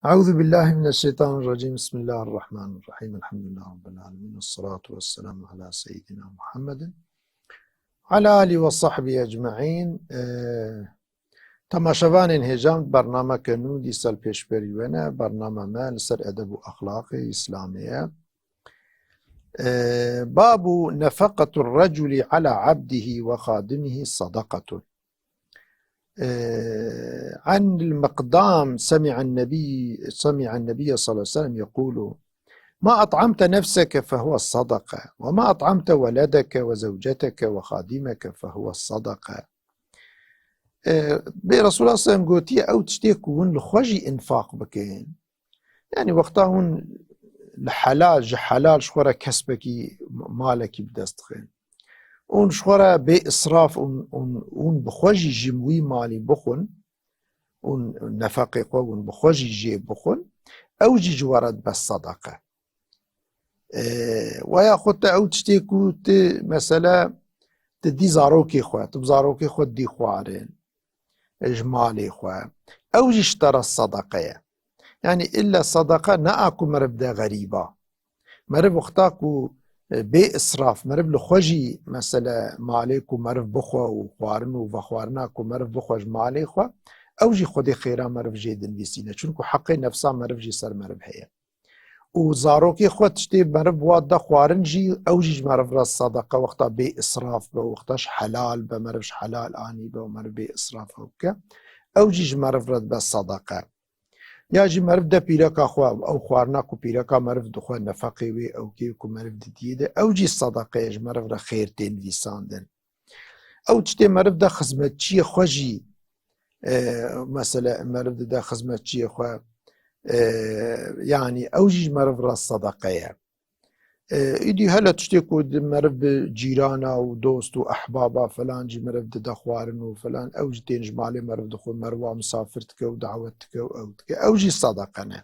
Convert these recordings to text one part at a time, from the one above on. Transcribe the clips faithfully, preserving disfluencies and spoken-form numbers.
أعوذ بالله من الشيطان الرجيم. بسم الله الرحمن الرحيم. الحمد لله رب العالمين. والصلاة والسلام على سيدنا محمد وعلى آله وصحبه أجمعين. Ee, temaşevanên hêja me, bernameke nû dîsa li pêşberî we ne, bernama me li ser edeb û exlaqê Îslamê ye. Ee, باب نفقة الرجل على عبده وخادمه صدقة. آه، عن المقدام سمع النبي، سمع النبي صلى الله عليه وسلم يقول: ما أطعمت نفسك فهو صدقة، وما أطعمت ولدك وزوجتك وخادمك فهو صدقة. آه، bê Resulullah sallallahu aleyhi ve sellem gotiye, ew tiştê ku hûn li xwe jî infaq bikin. Yani wexta hûn li helal, ji helal ji xwe re kesbekî, malekî bi dest dixin. Hûn ji xwe re bê israf û, û, hûn bi xwe jî ji wî malî bixwin, û nefeqê xwe hûn bi xwe jî jê bixwin, ew jî ji we re dibe sedeqe. Ee, weya xwe te ew tiştê ku tu, mesele, tu dî zarokê xwe, tu bi zarokê xwe dî xwarin, ji malê xwe, ew jî ji te re sedeqe ye. Yani illa sedeqe ne a ku meriv de xerîba. Meriv wexta ku, e, bê israf, meriv li xwe jî, mesele, malê ku meriv bixwe û xwarin û vexwarina ku meriv bixwe ji malê xwe, ew jî Xwedê xêra meriv jê dinivîsîne. Çunku heqê nefsa meriv jî ser meriv heye. Û zarokê xwe tiştê meriv wa da xwarin jî, ew jî ji meriv re sedeqe, wexta bê israf be, wexta ji helal be, meriv ji helal anî be û meriv bê israf ew bike, ew jî ji meriv re dibe sedeqe. Ya jî meriv de pîreka xwe, ew xwarina ku pîreka meriv dixwe, nefeqê wê, ew kê ku meriv didiyê de, ew jî sedeqe ye, ji meriv re xêr tê nivîsandin. Ew tiştê meriv de xizmetçiyê xwe jî, e, mesele, meriv dide xizmetçiyê xwe, e, yani ew jî ji meriv re sedeqe ye. E, îdî hele tiştê ku di meriv bi cîrana û dost û ehbaba falan jî meriv dide xwarin û falan, ew jî tên ji malê meriv dixwe, meriv wa misafir dike û dawet dike û ew dike, ew jî sedeqe ne.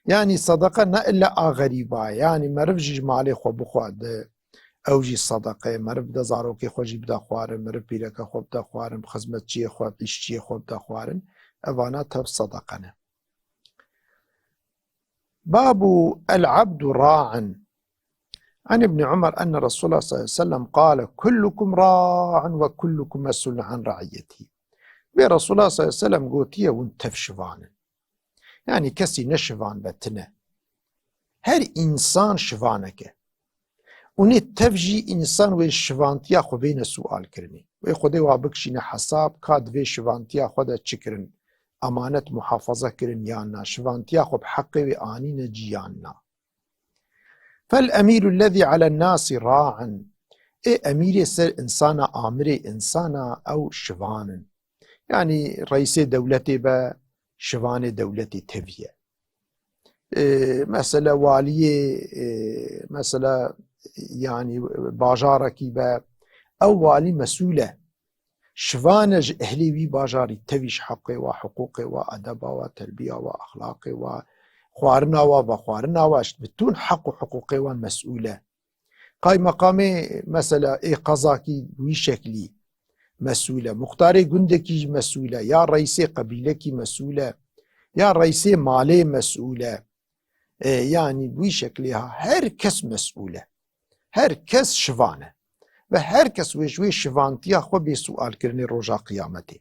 Yani sedeqe ne illa a xerîba ye. Yani meriv jî ji malê xwe bixwe de, ew jî sedeqe ye. Meriv bide zarokê xwe jî bide xwarin, meriv pîreka xwe bide xwarin, bi xizmetçiyê xwe, bi îşçiyê xwe bide xwarin. Evana tev sedeqe ne. باب العبد راع. عن ابن عمر أن رسول الله صلى الله عليه وسلم قال: كلكم راع وكلكم مسؤول عن رعيته. Bê Resulullah sallallahu aleyhi ve sellem gotiye, hûn tev şivan in. Yani kesî ne şivan be tine. Her însan şivanek e. Û nê tev jî însan wê şivantiya xwe bêne sualkirinê. Wê Xwedê wa bikişîne hesab, ka di vê şivantiya xwe de çi kirin? Emanet muhafaza kirin yan na? Şivantiya xwe bi heqê wê anîne cî yan na? فالأمير الذي على الناس راع. Ê emîrê ser însana, amirê însana, ew şivan in. Yani reîsê dewletê be, şivanê dewletê tevî ye. E, mesela waliyê, e, mesela, yani bajarekî be, ew walî mesûl e. Şivan e ji ehlê wî bajarî tevî, ji heqê wa, hiqûqê wa, edeba wa, terbiya wa, exlaqê wa, xwarina wa, vexwarina wa, ji bütün heq û hiqûqê wan mesûl e. Qaymeqamê, mesela, ê qezakî wî şeklî mesûl e. Muxtarê gundekî jî mesûl e. Ya reîsê qebîlekî mesûl e. Ya reîsê malê mesûl e. E, yanî wî şeklê ha her kes mesûl e. Her kes şivan e. Ve her kes wê ji wê şivantiya xwe bê sualkirinê roja qiyametê.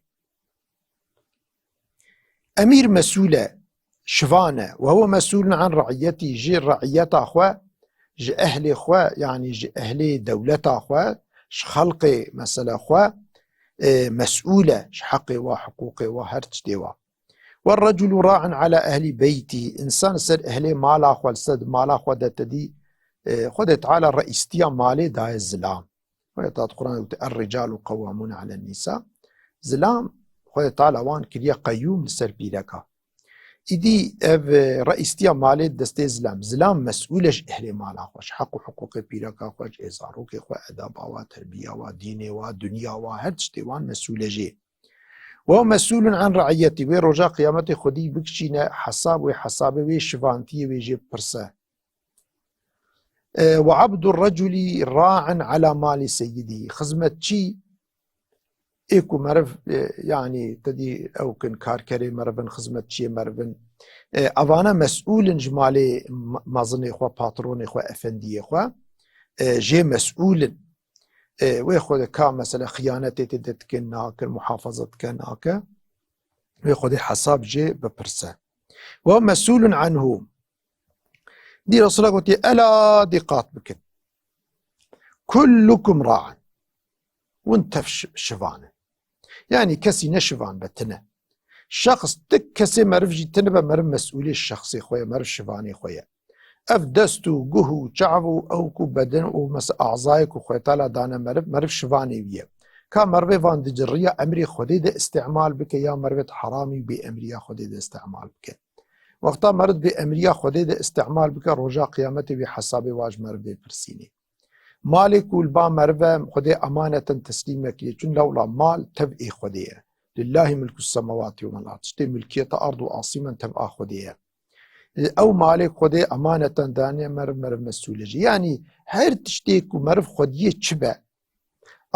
Emîr mesûl e, şivan e. Ve huve mesûlun an re'iyetî, ji re'iyeta xwe, ji ehlê xwe, yanî ji ehlê dewleta xwe, ji xelqê, mesela, xwe, e, mesûl e, ji heqê wa, hiqûqê wa, her tiştê wa. Ve reculu ra'in ala ehli beyti, însan ser ehlê mala xwe, li ser mala xwe de tedî, e, Xwedê Teala reîstiya malê daye zilam. Wê ta di Quran gote, "Er-ricalu qewwamûne alen nîsa." Zilam, Xwedê Teala wan kiriye qeyyûm li ser pîreka. Îdî ev, e, reîstiya malê destê zilam. Zilam mesûl e ji ehlê mala xwe, ji heq û hiqûqê pîreka xwe, ji ê zarokê xwe, edaba wa, terbiya wa, dînê wa, dinya wa, her tiştê wan mesûl e jê. Ve mesûlun an re'iyetî. Wê roja qiyametê xwedî bikişîne hesab, wê hesabê wê şivantiyê wê jê bipirse. E, ve abdu reculi ra'in ala mali seyyidî. Xizmetçî, ê ku meriv, e, yanî te dî ew kin karkerê meriv in, xizmetçiyê meriv in, E, evana mesûl in ji malê ma-, mezinê xwe, patronê xwe, efendiyê xwe. E, jê mesûl in. E, wê xwedê ka mesela xiyanetê tê de dikin, nakin, muhafaza dike, nake. Wê xwedê hesab jê bipirse. Ve mesûlun anhu. Dî Resulullah gotiye, ela dîqat bikin. Kullukum ra'in. Hûn tev şi-, şivan in. Yanî kesî ne şivan be, tine. Şexs, ti kesê meriv jî tine be, meriv mesûlê şexsê xwe ye, meriv şivanê xwe ye. Ev dest û guh û çav û ew ku beden û mes-, azayê ku Xwedê Teala dane meriv, meriv şivanê wî ye. Ka merivê van di riya emrê Xwedê de îstîmal bike ya merivê di heramî û bê emriya Xwedê de îstîmal bike. Wexta meriv bê emriya Xwedê de îstîmal bike, roja qiyametê wê hesabê wa ji meriv bê pirsînê. Malê ku li ba meriv e, Xwedê emanetin teslîm nekiriye. Çun lewla mal tev ê Xwedê ye. Lillahi mulkus semawati wal ard. Tiştê milkiyeta ard û asîman tev a Xwedê ye. Ew malê Xwedê emanetin daniye meriv, meriv mesûl e jî. Yanî her tiştê ku meriv xwediyê çi be,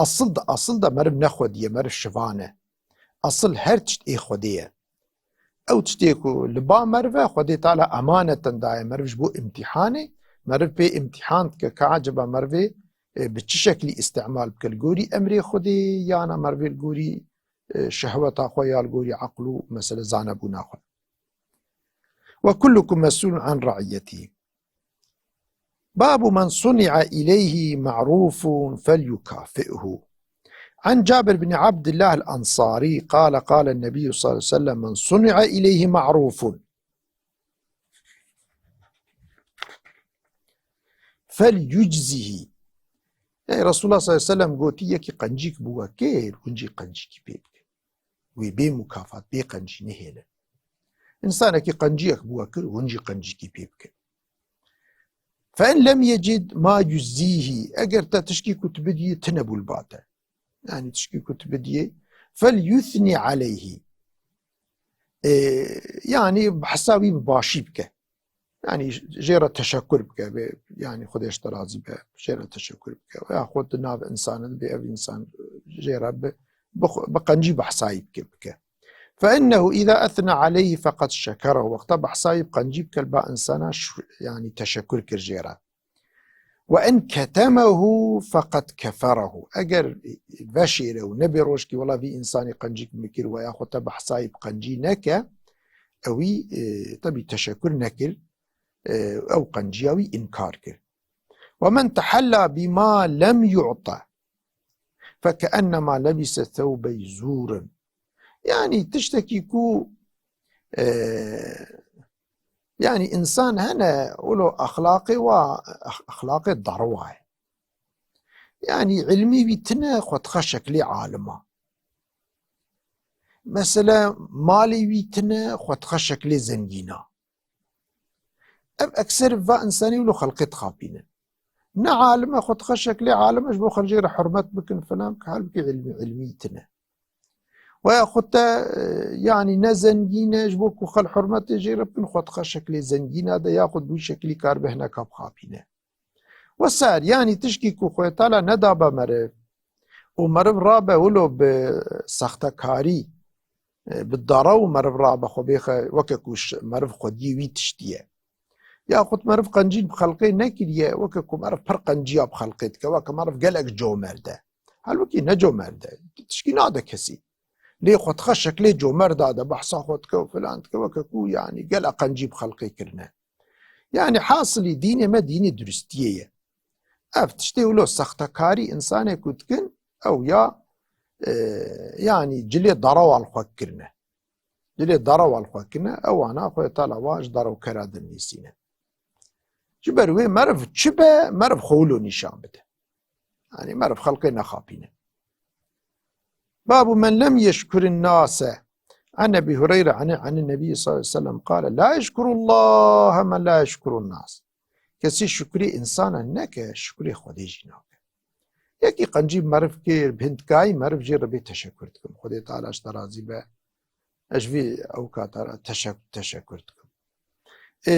esil de, esil de meriv ne xwediyê, meriv şivan e. Esil her tişt ê Xwedê ye. Ew tiştê ku li ba meriv e, Xwedê Teala emanetin daye meriv ji bo îmtîhanê, meriv pê îmtîhan dike ka eceba merivê, e, bi çi şeklî îstîmal bike, li gorî emrê Xwedê, yana merivê li gorî, e, şehweta xwe ya li gorî eql û mesele zanebûna xwe. Ve kullukum mesûlun an raiyetî. باب من صنع إليه معروف فليكافئه. عن جابر بن عبد الله الأنصاري قال: قال النبي صلى الله عليه وسلم: من صنع إليه معروف فليجزه. Yani Resulullah sallallahu aleyhi ve sellem gotiye ki qencîk bi we kir, hûn jî qencîkî pê bikin. Wê bê mukafat, bê qencî nehêlin. Însanekî qenciyek bi we kir, hûn jî qencîkî pê bikin. Fe in lem yecid ma yujzîhî, eger te tişkî ku tu bidiyê tine bû li ba te. Yanî tişkî ku tu bidiyê, fel yuthnî aleyhî. Ee, yanî behsa wî bi başî bike. Yanî jê re teşekkür bike, bê, yanî Xwedê ji te razî be, jê re teşekkür bike. Yaxud di nav însanin bê ev însan jê re bi, bi, bi qencî behsayî bike, bike. Fe innehu îza ethna aleyhî feqed şekerehu. Wexta behsayî bi qencî bike li ba însana, şu-, yanî teşekkür kir jê re. Ve in ketemehu feqed keferehu. Eger veşêre û nebê rojkî wela vî însanî qencîk min kir we yaxud te behsayî bi qencî neke, ewî, e, tebî teşekkür nekir, e, ew qenciya wî înkar kir. Ve men tehella bima lem yu'ta fekeennemâ lebise thewbey zûrin. Yanî tiştekî ku, e, yanî însan hene wilo exlaqê wa, ex-, exlaqê dariwa ye. Yanî ilmî wî tine xwe dixe şeklê alima. Mesele malê wî tine xwe dixe şeklê zengîna. Ev ekser va însanî wilo xelqê dixapînin. Ne alim e, xwe dixe şeklê alim e, ji bo xwe jê re hurmet bikin filan, halbikî ilmî, ilmî tine. Veya xwe te, e, yanî ne zengîn e, ji bo ku xel hurmetê jê re bikin, xwe dixe şeklê zengîna de, yaxud bi wî şeklî karibe hineka bixapîne. Wesair, yanî tişkî ku Xwedê Teala nedabe meriv û meriv rabe wilo bi sextekarî, e, bi dara û meriv rabe xwe bêxe weke ku ş-, meriv xwediyê wî tiştî ye. Yaxud meriv qencîn bi xelqê nekiriye, weke ku meriv pir qenciya bi xelqê dike, weke meriv gelek comerd e. Halbikî ne comerd e, tişkî nade kesî. Lê xwe dixe şeklê comerda de, behsa xwe dike û filan dike, weke ku yanî gelek qencî bi xelqê kirine. Yanî hasilî dînê me dînê duristiyê ye. Ev tiştê wilo sextekarî însanê ku dikin, ew ya, e, yanî cilê darawa li xwe kirine. Cilê darawa li xwe kirine, ewana Xwedê Teala wan ji darawkera dinivîsîne. Ji ber wê meriv çi be, meriv xwe wilo nîşan bide. Yanî meriv xelqê nexapîne. Babu men lem yeşkurin nase. An Ebî Hureyre an, an Nebî sallallahu aleyhi ve sellem qale: la yeşkurullaha men la yeşkurun nas. Kesî şukrê însana neke, şukrê Xwedê jî nake. Yekî qencî meriv kir, bi hindkayî meriv jê re bê teşekkür dikim. Xwedê Teala ji te razî be. Ez ji vî ew kata re teşek-, teşekkür dikim. Ee,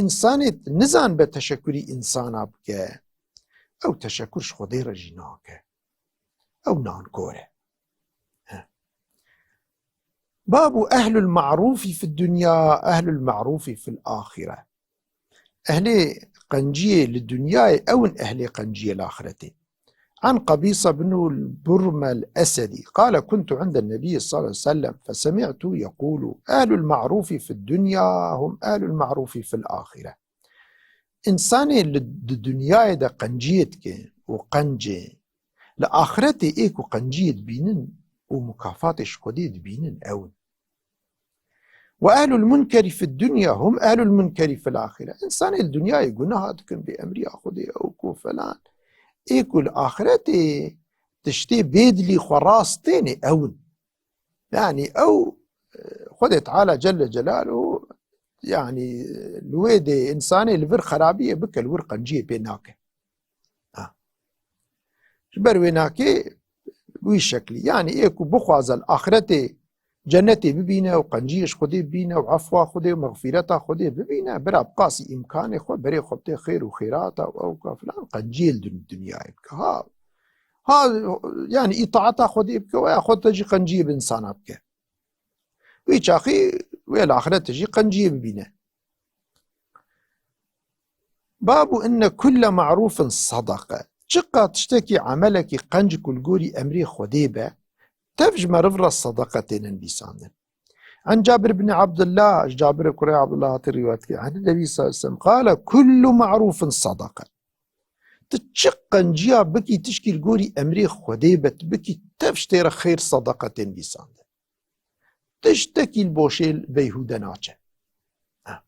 însanê nizan be teşekkürî însana bike, ew teşekkür ji Xwedê re jî nake. Ew nankor e. He. Babu ehlul ma'rufi fid dunya, ehlul ma'rufi fil ahire. Ehlê qenciyê li dinyayê ew in ehlê qenciyê li axiretê. An Qabîsa bin Burma el-Esedi, qale, kuntu inda Nebiyyi sallallahu aleyhi ve sellem, fesemi'tu yekulu, ehlul ma'rufi fid dunya hum ehlul ma'rufi fil ahire. Însanê li di dinyayê de qenciyê dike û qencê, li axiretê ê ku qenciyê dibînin û mukafatê ji Xwedê dibînin, ew in. Ve ehlul munkeri fid dunya hum ehlul munkeri fil ahire. Însanê li dinyayê gunaha dikin, bêemriya Xwedê, ew ku falan. Ê ku li axiretê tiştê bêdilî xwe rast tênê, ew in. Yani ew, e, Xwedê Teala Celle Celaluhu, yani, e, li wê dê însanê li vir xerabiyê bike, li wir qenciyê pê nake. Ha. Ji ber wê nake wî şeklî. Yani ê ku bixwaze li axiretê cennetê bibîne û qenciyê ji Xwedê bibîne û efwa Xwedê û mexfîreta Xwedê bibîne, bira bi qasî îmkanê xwe berê xwe bide xêr û xêrata û ew ka filan, qenciyê li dun-, dinyayê bike. Ha, ha, yani îtaeta Xwedê bike, weya xwe te jî qenciyê bi însana bike. Wî çaxî wê li axiretê jî qenciyê bibîne. Babu inne kulle ma'rufin sadaka. Çiqa tiştekî, emelekî qenc ku li gorî emrê Xwedê be, tev ji meriv re sadaka têne nivîsandin. An Cabir bin Abdullah, ji Cabirê kurê Abdullah hate rîwayet kirin. An Nebî sallallahu aleyhi ve sellem qale, kullu ma'rufin sadaka. Tu çi qenciya bikî tişkî li gorî emrê Xwedê be, tu bikî tev ji tê re xêr sadaka tên nivîsandin. Tiştekî li boşê beyhûde naçe. Ha.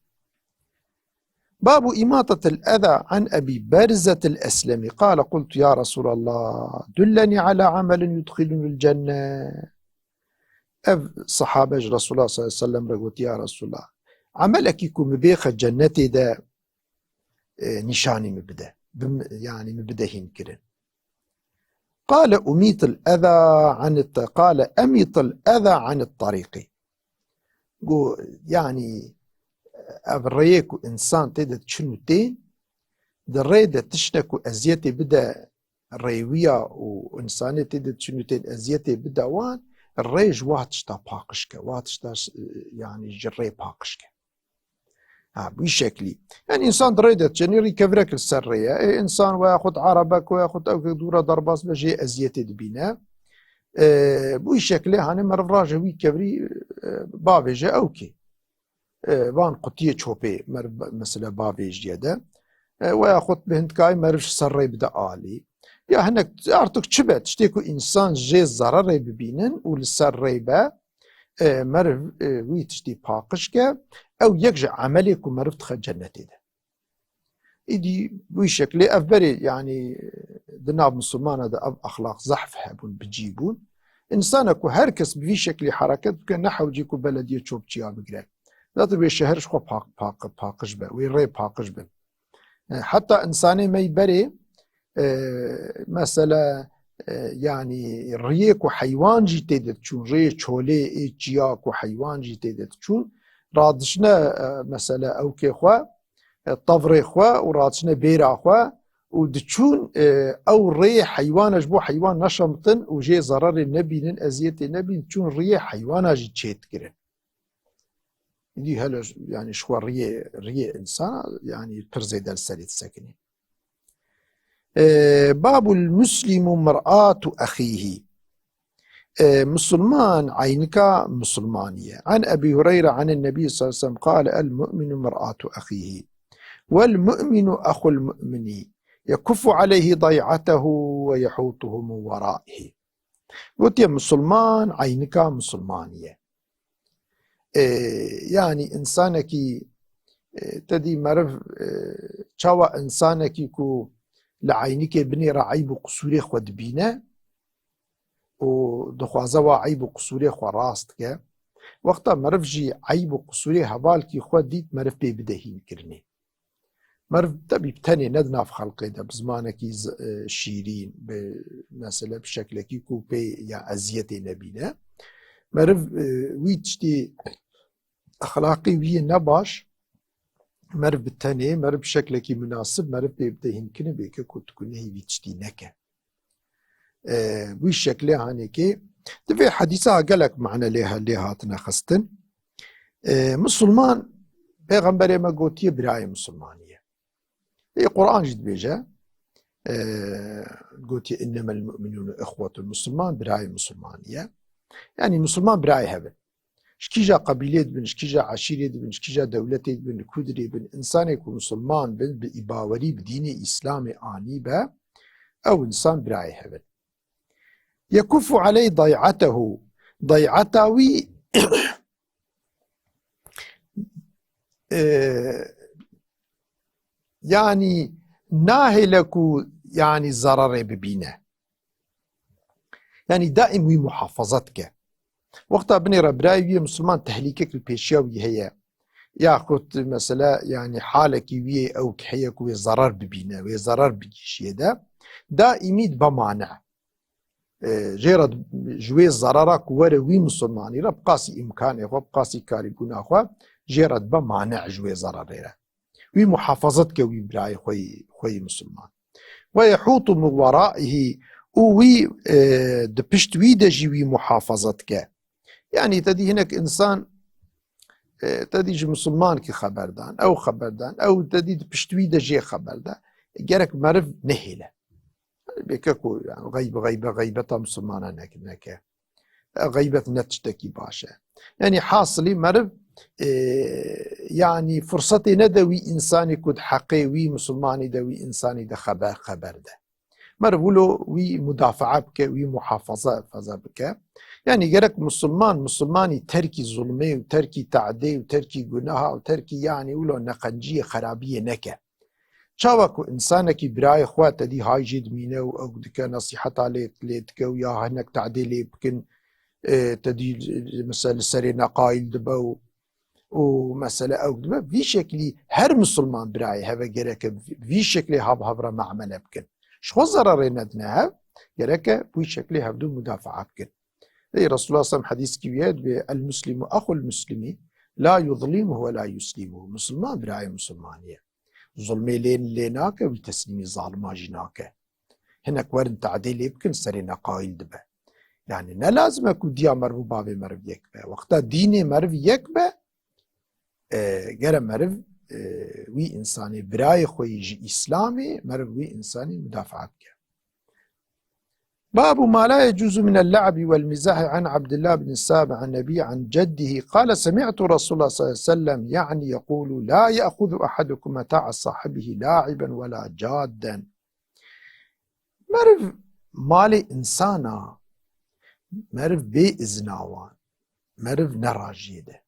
Babu imatetil eza an Ebî Berzetil Eslemî. Qale, qultu ya Resulallah, dulleni ala amelin yudxilunil cenne. Ev sahabe ji Resulullah sallallahu aleyhi ve sellem re got, ya Resulullah, emelekî ku min bêxe cennetê de, e, nîşanî min bide. Bim-, yani min bide hînkirin. Qale umîtil eza anit, qale emîtil eza anit tarîqî. Got, yani, ev rêyê ku însan tê de diçin û tên, di rê de tiştek ku eziyetê bide rêwiya û însanê tê de diçin û tên eziyetê bide wan, rê ji wa tişta paqij ke, wa tişta, e, yani ji rê paqij ke. Ha, bi wî şeklî. Yani însan di rê de diçe, nî rîkevirek li ser rê ye. Ê, însan weya xwe di erebek, weya xwe di ewkek dû re derbas be, jê eziyetê dibîne. E, bi wî şeklê hanê meriv raje wî kevirî, e, bavêje ewkê. E, van qutiyê çopê meriv be-, mesela bavêjiye de. E, weya xwe bi hindkayî meriv ji ser rê bide alî. Ya hinek artık çi be, tiştê ku însan jê zererê bibînin û li ser rê be, e, meriv, e, wî tiştî paqij ke, ew yek ji emelê ku meriv dixe cennetê de. Îdî bi wî şeklê ev berê, yanî di nav misilmana de ev exlaq zehf hebûn, bi cî bûn. Însana ku her kes bi vî şeklî hereket bike, ne hewcî ku belediyê çopçiya bigire. Zaten wê şeher ji xwe paq-, paq-, paqij be, wê rê paqij bin. E, heta însanê me yî berê, e, mesela, e, yanî riyê ku heywan jî tê de diçûn, riyê çolê ê çiya ku heywan jî tê de diçûn, radiçine, e, mesela ewkê xwe, e, tevrê xwe û radiçine bêra xwe û diçûn, e, ew rê heywana ji bo heywan neşemitin û jê zererê nebînin, eziyetê nebînin, diçûn riyê heywana jî çêdikirin. Dî hele, yani, ji xwe riyê, riyê insana, yani, pir zêde li serê disekinî. E, Babul muslimu mir'atu exîhî. E, Musulman eynika Musulmanî ye. An Ebî Hureyre an Nebî sallallahu aleyhi ve sellem qale, el mu'minu mir'atu exîhî. Wel mu'minu exul mu'minî. Yekuffu aleyhi day'atehu ve yehutuhu min weraihi. Gotiye, Musulman eynika Musulmanî ye. E, yani însanekî, e, te dî meriv, e, çawa însanekî ku li eynikê binê re eyb û qisûrê xwe dibîne û dixwaze wa eyb û qisûrê xwe rast ke, wexta meriv jî eyb û qisûrê hevalkî xwe dît, meriv pê bide hînkirinê. Meriv tebî bi tenê ne di nav xelqê de, bi zimanekî z-, e, şîrîn, bi mesele bi şeklekî ku pê ya eziyetê nebîne. Meriv, e, wî tiştî exlaqî wî yê nebaş, meriv bi tenê, meriv bi şeklekî munasib, meriv pê bide hînkirin, bêke ku tu gunehî vî tiştî neke. E, wî şeklê hanekê, Di vê hedîsa gelek mane lê, lê hatine xistin. E, Musulman, Pêxemberê me gotiye birayê Musulmanî ye. Ê Quran jî dibêje, e, gotiye, "Innemel mu'minûne ihwetun", Musulman birayê Musulmanî ye. Yanî Musulman birayê hev in. Ji kîja qebîlê dibin, ji kîja eşîrê dibin, ji kîja dewletê dibin, li ku dirê bin, însanê ku Musulman bin, bi bawerî bi dînê Îslamê anî be, ew însan birayê hev in. Yekuffu aleyh day'atehu. Day'ata wî, e, yanî nahêle ku yanî zerarê bibîne. Yanî daîm wî muhafaza dike. Wexta binêre birayê wî yê Musulman tehlîkek li pêşiya wî heye, yaxud mesela, yanî halekî wî yê ew heye ku wê zerar bibîne, wê zerar bigihîşiyê de, daîmî dibe mane. E, jê re ji wê zerara ku were wî Musulmanî re, bi qasî îmkanê xwe, bi qasî karîbûna xwe, jê re dibe mane ji wê zerarê re. Wî muhafaza dike wî birayê xwe yî, xwe yî Musulman. Ve yehûtu min weraihi, û wî, e, di pişt wî de jî wî muhafaza dike. Yanî te dî hinek însan, e, te dî ji Musulmankî xeber dan, ew xeber dan, ew te dî di pişt wî de jê xeber da. Gerek meriv nehêle. Bêke ku, yani, xeyb-, xeybe-, xeybeta Musulmana nek-, neke. Xeybet ne tiştekî baş e. Yanî hasilî meriv, e, yanî firsetê nede wî însanî ku di heqê wî Musulmanî de, wî însanî de xeber, xeber de. Meriv wilo wî mudafaa bike, wî muhafaza, faza bike. Yanî gerek Musulman, Musulmanî terkî zulmê û terkî teadê û terkî gunaha û terkî, yanî wilo neqenciyê, xerabiyê neke. Çawa ku însanekî birayê xwe te dî hay jê dimîne û ew dike, nesîheta lê, lê dike û ya hinek teadê lê bikin, e, te dî, mesela, li serê neqayîl dibe û, û mesela ew dibe. Vî şeklî her Musulman birayê heve gereke vî şeklê hav hev re muamele bikin. Ji xwe zerarê nedine hev, gereke bi wî şeklê hevdû mudafaa bikin. Ey Resulullah sallam hedîskî wî ye, dibê, "El muslimu axul muslimi, la yuzlimuhu ve la yuslimuhu." Musulman birayê Musulmanî ye. Zulmê lê, lê nake, wî teslîmî zalima jî nake. Hinek werin teadê lê bikin, serê neqayîl dibe. Yani ne lazim e ku diya meriv û bavê meriv yek be. Wexta dînê meriv yek be, e, gere meriv, e, wî însanê birayê xwe yî ji Îslamê, meriv wî însanî mudafaa bike. باب ما لا يجوز من اللعب والمزاح. عن عبد الله بن السائب عن أبيه عن جده قال: سمعت رسول الله صلى الله عليه وسلم يعني يقول: لا يأخذ أحدكم متاع صاحبه لاعبا ولا جادا. Meriv malê insana, meriv bê izna wan, meriv nerajiyê de.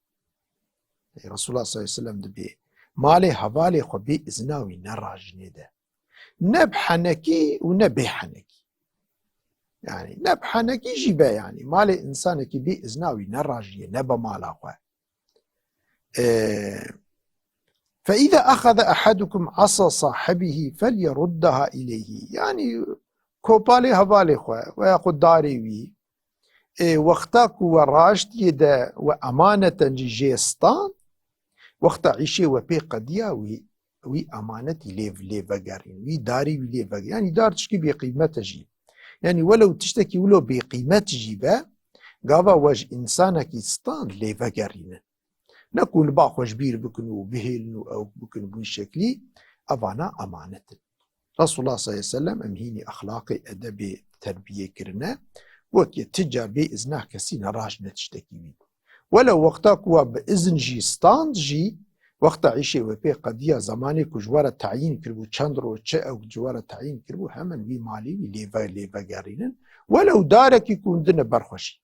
Ey Resulullah sallallahu aleyhi ve sellem dibê, malê hevalê xwe bê izna wî nerajinê de. Ne bi henekî û ne bê henekî. Yani ne bi henekî jî be yani. Malê insanekî bê izna wî nerajiyê, ne be mala xwe. Ee, فإذا أخذ أحدكم عصا صاحبه فليردها إليه. Yani kopalê hevalê xwe veya xwe darê wî, ê, wexta ku we raştiyê de we emaneten jî jê stand, wexta îşê we pê qediya wî, wî emanetî lê, lê vegerîn, wî darî wî lê vegerîn. Yani dar tişkî bêqîmet e jî. Yani welew tiştekî wilo bêqîmet jî be, gava we ji însanekî stand lê vegerînin. Ne ku li ba xwe ji bîr bikin û bihêlin û ew bikin bi wî şeklî, evana emanet in. Resulullah sallallahu aleyhi ve sellem em hînî exlaqê edebê terbiyê kirine, gotiye, ti car bê izna kesî nerajine tiştekî wî. Welew wexta ku we bi izin jî stand jî, wexta îşê we pê qediya, zemanê ku ji we re teyîn kiribû, çend roj çi ew ji we re teyîn kiribû, hemen wî malî wî lê ve-, lê vegerînin. Welew darekî ku hûn dine ber xwe jî.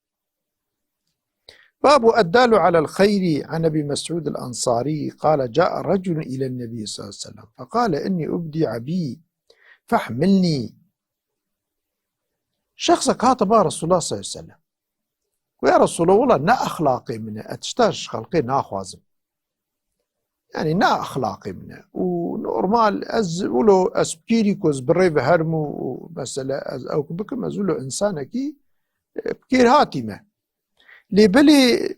باب الدال على الخير. عن أبي مسعود الأنصاري قال: جاء رجل إلى النبي صلى الله عليه وسلم فقال: إني ابتيع بي فاحملني. Şexsek hate ba Resulullah sallallahu aleyhi ve sellem. Ku ya Resulullah, wela ne exlaqê min e, ez tişta ji xelkê naxwazim. Yani ne exlaqê min e. Û normal ez wilo ez bi kêrî ku ez bi rê ve herim û, û mesela ez ew ku bikim, ez wilo însanekî, e, bi kêrhatî me. Lê belê,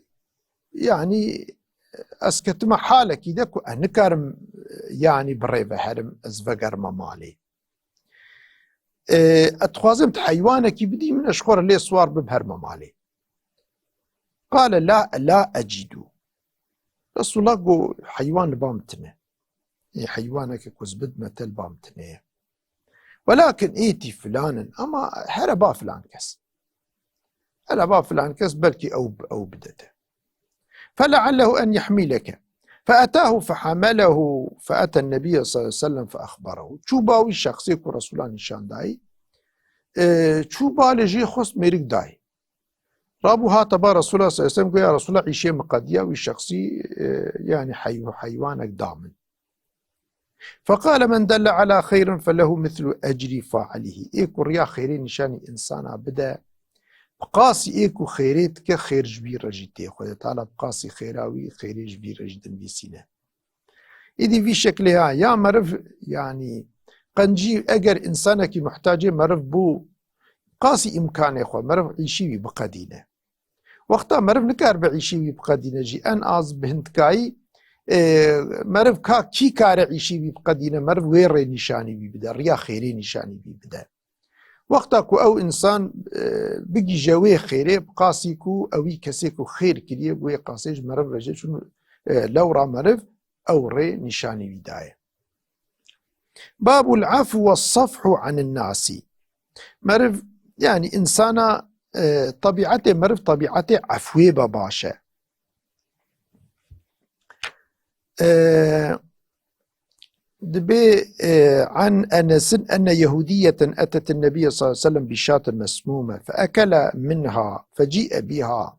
yani, ez ketime halekî de ku ez nikarim, yani, bi rê ve herim, ez vegerime malê. E, ez dixwazim tu heywanekî bidî min, ez ji xwe re lê siwar bim herme malê. Qale la, la ecidu. Resulullah got, heywan li ba min tune. Ê heywaneke ku ez bidime te li ba min tune ye. Welakin êtî filanin, ama here ba filan kes. Hele ba filan kes belkî ew, ew bide te. Feleallehu en yehmîleke. Feetahu fehemelehu feeten nebiyye sallallahu aleyhi ve sellem feexberehu. Çû ba wî şexsê ku Resulullah nîşan dayî, e, çû ba lê jê xwest mêrik dayî. Rabû hate ba Resulullah sallallahu aleyhi ve sellem, got, ya Resulullah, îşê min qediya, wî şexsî, e, yani heyw-, heywanek da min. Feqale men delle ala xeyrin felehu mislu ecrî failîhî. Ê ku riya xêrê nîşanî însana bide, bi qasî ê ku xêrê dike, xêr ji vî re jî tê. Xwedê Teala bi qasî xêra wî, xêrê ji vî re jî dinivîsîne. Îdî vî şeklê ha, ya meriv, yanî qencî, eger însanekî muhtacê meriv bû, qasî îmkanê xwe, meriv îşî wî biqedîne. Wexta meriv nikaribe îşî wî biqedîne jî, en az bi hindkayî, e, meriv ka kî kare îşî wî biqedîne, meriv wê rê nîşanî wî bide, riya xêrê nîşanî wî bide. Wexta ku ew însan, e, bigîje wê xêrê, bi qasî ku ewî kesê ku xêr kiriye, bi wê qasê ji meriv re jê, çûn, e, lewra meriv ew rê nîşanî wî daye. Babul afw ve safhu anin nasi. Meriv, yani insana, e, tabiatê meriv tabiatê efwê be baş e. E, dibê, e, an Enesin enne Yehudiyeten etet Nebiye sallallahu aleyhi ve sellem bi şatin mesmume fe ekele minha fe ci'e biha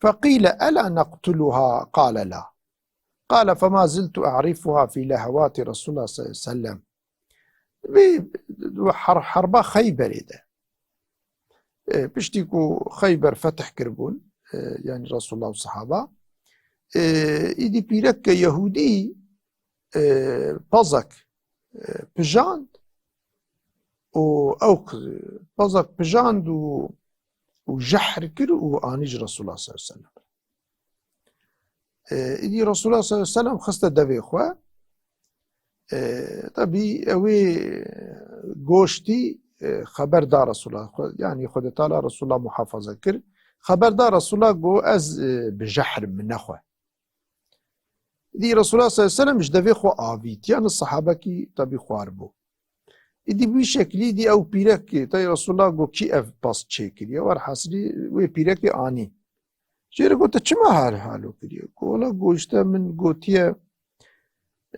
fe qîle ela neqtuluha qale la. Qale fema ziltu a'rifuha fi lehevati Resulullah sallallahu aleyhi ve sellem. Vê her-, herba Xeyberê de. E, piştî ku Xeyber fetih kiribûn, e, yani Resulullah û sahaba, e, îdî pîreke Yehûdî, e, pezek, e, pijand û ew k-, pezek pijand û, û jehr kir û anî ji Resulullah sallallahu aleyhi ve sellem. E, îdî Resulullah sallallahu aleyhi ve sellem xiste devê xwe. E, tabî ewê goştî, e, xeber da Resulullah. Xwe-, yani Xwedê Teala Resulullah muhafaza kir. Xeber da Resulullah, got, ez, e, bi jehr im, min nexwe. Îdî Resulullah sallallahu aleyhi ve sellem ji devê xwe avît. Yani sahabekî tabî xwar bû. Îdî bi wî şeklî dî ew pîrekê, tey Resulullah got, kî ev pez çêkiriye? Werhasilî wê pîrekê anî. Jê re got, te çima hal halo kiriye? Got, wela got, işte min gotiye,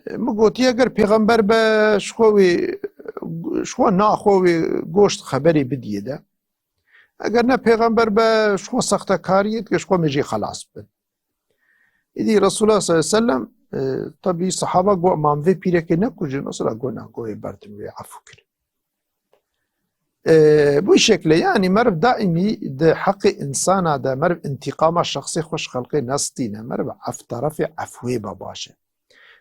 min gotiye eger pêxember be, ji xwe wê, ji xwe naxwe wê goşt xeberê bidiyê de. Eger ne pêxember be, ji xwe sextekariyê dike, ji xwe me jê xelas bin. Îdî Resulullah sallallahu aleyhi ve sellem, e, tabî sahaba got, "Ma em vê pîrekê nekujin?" Resulullah got, "Na, got, ê berdim wê, efû kir." E, bu şekle, yani meriv daîmî di heqê însana de, meriv întîqama şexsê xwe ji xelkê nestîne, meriv ef-, terefê efwê be baş e.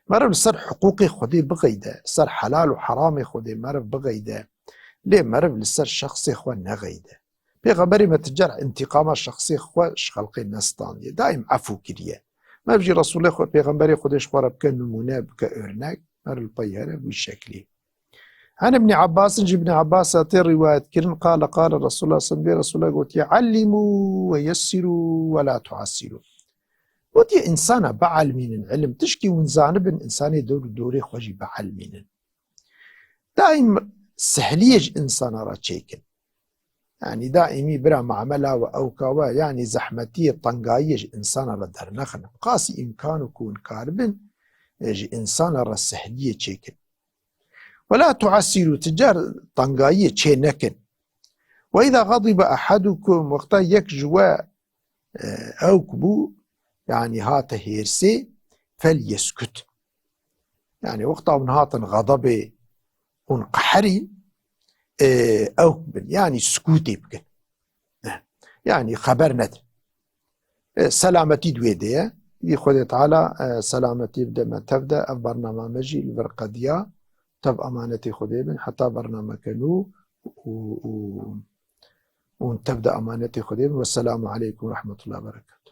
Meriv li ser hiqûqê Xwedê bixeyde, li ser helal û heramê Xwedê meriv bixeyde, lê meriv li ser şexsê xwe nexeyde. Pêxemberê me ti car întîqama şexsê xwe ji xelkê nestandiye. Daîm efû kiriye. Meriv jî Resûlê xwe, pêxemberê Xwedê ji xwe re bike nimûne, bike örnek, meriv li pey here bi wî şeklî. An Ibnî Ebbasin, ji Ibnî Ebbasa tê rîwayet kirin, qale, qale Resulullah sallallahu aleyhi ve sellem, bê Resulullah gotiye, "Allimû ve yessirû ve la tuassirû." Gotiye, însana bielmînin, ilim, tişkî hûn zanibin, însanê dor û dorê xwe jî bielmînin. Daîm sehliyê ji însana re çêkin. Yanî daîmî bira mamela we, ewka we, yanî zehmetiyê, tengayiyê ji însana re dernexin. Qasî îmkan û ku hûn karibin, e, ji însana re sehliyê çêkin. Wela tuassirû, ti car tengayiyê çê nekin. Ve îza xadibe ehadukum, wexta yek ji we, e, ewk bû, yanî hate hêrsê, fel yeskut. Yanî wexta hûn hatin xedebê, hûn qeherî, e, ewk bin, yanî sukûtê bikin. E, yanî xeber nedin. E, selametî di wê de ye. Wî Xwedê Teala, e, selametî bide me tev de. Ev bernama me jî li vir qediya. Tev emanetê Xwedê bin. Heta bernameke nû û, û, û tev de emanetê Xwedê bin. Wesselamu aleykum ve rahmetullahi ve berekatuhu.